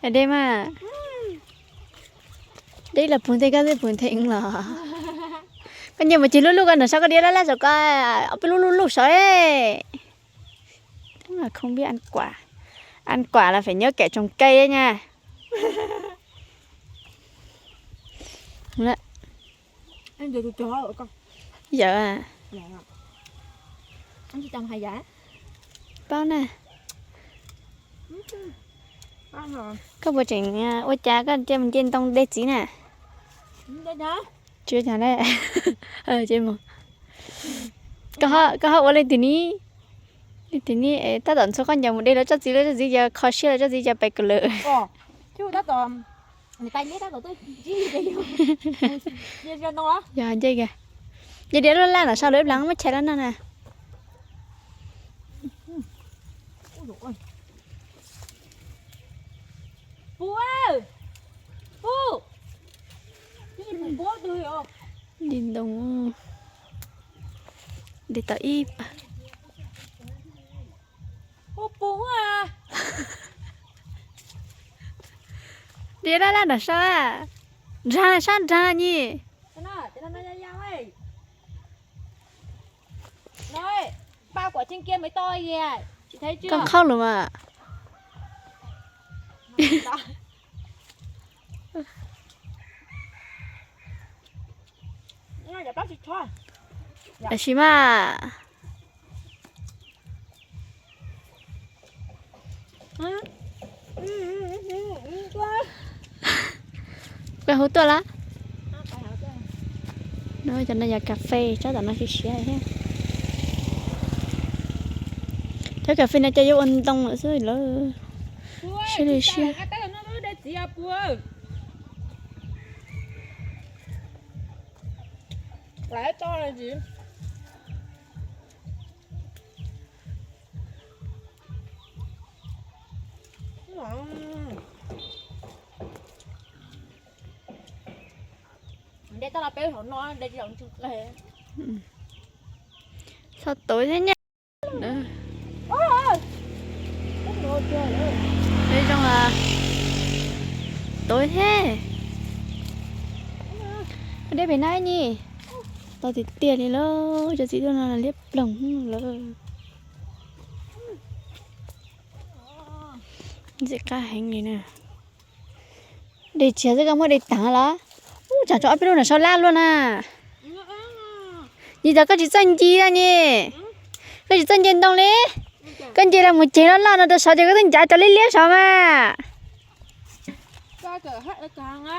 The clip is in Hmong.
Deb mas, deb los puag ntej koj twb puag nthe los. Koj nce mus ceg lub lub koj nram sab koj deb laj laj saum koj, ob peb lub lub lub saud. Không biết ăn quả. Ăn quả là phải nhớ kẻ trồng cây ấy nha. Yawm, paub na. Koj puas tseem ua cas koj cia mus nce ntoo dej txiv na? Tsis ua cas. Koj ho ua leej twg ni? Leej twg ni tab tom ntxhua khaub ncaws mus de lawv tsob txiv, lawv tsob txiv yog kho siab, lawv tsob txiv yog pes kawg lawm. Yog nce, nce diav loj laj nram sau lawv ib plag muab chais los noj na. Di ntoo, de tau ib pawg. Diav loj laj nram sau, nrag sab nrag nyi. Koj qhaub lawm mas. Tam sim mas. Koj hu tuaj lawm. No cov no yog kas fes, tsob tom no siav siav thiab. Cov kas fes no cov yuav ua ntoo lawm xwb lawm. Siab li siab. Txhob tuav thiab nyab. Zoo, tuav thiab. Deb pem na nyi. Tau tiag tiag li lauj, cov txiv tuaj no liab ploog lawm. Ntxim qab heev li na. De tsis yog xwb, koj muab de taag los? Ub, tsam tso ob peb lub nram sau laj luaj na. Yog cov koj tsis txawj nce no nyi, koj tsis txawj nce ntoo li. Koj nce los mus ceg loj loj no rau saud ces koj twb ncav cov liab liab saud mas.